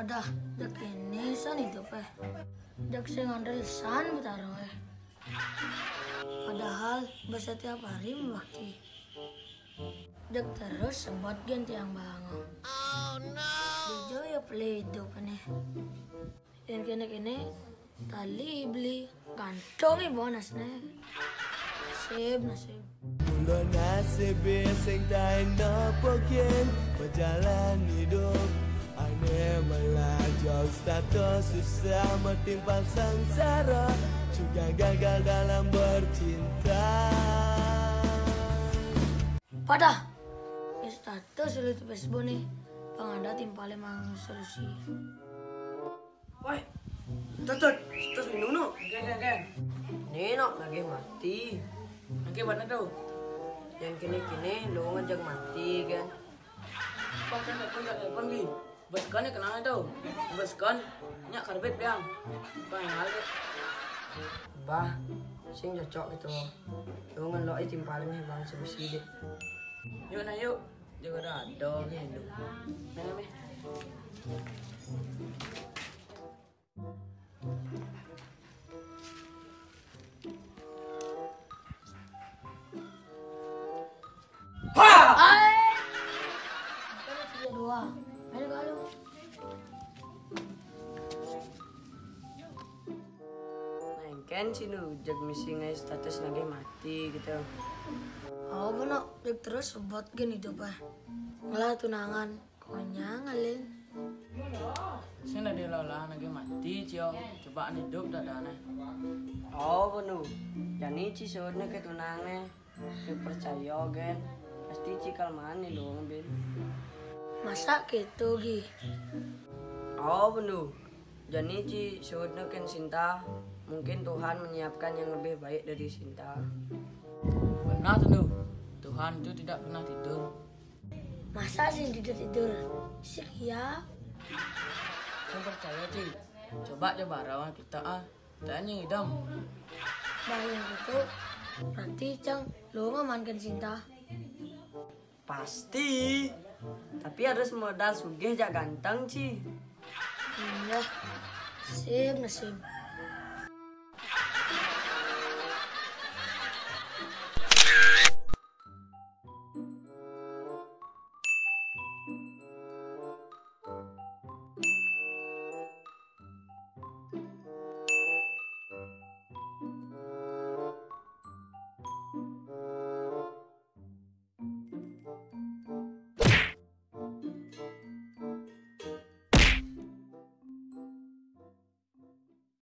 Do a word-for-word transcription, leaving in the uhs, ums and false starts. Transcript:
Dah, dak kene san idup eh. Dak sing andel san betaro eh. Padahal basa tiap hari mabakti. Dak terus sebot gen tiang bango. Dijo ya pele idup aneh. Yang kene-kene tali beli gantung ya bonus ne. Nasib, nasib. Mula nasib sing taen nopo gen, berjalan hidup aneh melajau status susah metimpal sengsara juga gagal dalam bercinta. Pada ya status dulu tu Facebook nih, pangada timpale mang solusi. Woi, Tutut, terus minum no. Oke, oke, oke. Ni no, lagi mati. Oke, mana tu? Yang kini-kini lu ngajak mati kan? Pakai telepon, jak telepon lagi. Bos kan ya kenal tu. Bos kan, nyak karbit biang. Kau yang ada. Bah, sing cocok gitu. Lu ngelok itu paling bang sebesi deh. Yuk nah yuk. Dia kata ada gitu. Mana meh? Hai. Kan sudah dua. Ayo kalau. Nengken sinu jag misi ngai status nagih mati gitu. Au beno, jag terus sebot gen idup ah. Ngelah tunangan, konyang alin. Sing dah dilola nagih mati cio, cobaan idup dah dane. Au beno, jani ci sodne ke tunangne. Dipercaya gen, pasti ci kalman ni luang bin. Masa gitu gi? Au beno, jani ci sodne ken Sinta, mungkin Tuhan menyiapkan yang lebih baik dari Sinta. Benar tu, Tuhan itu tidak pernah tidur. Masa sih tidur-tidur? Sik ya. Sing percaya ci. Coba coba rawan kita ah. Tanya idam. Bayang gitu. Berarti cang lu ngamankan Sinta. Pasti. Tapi harus modal sugih jak ganteng ci. Iya. Nasib, nasib.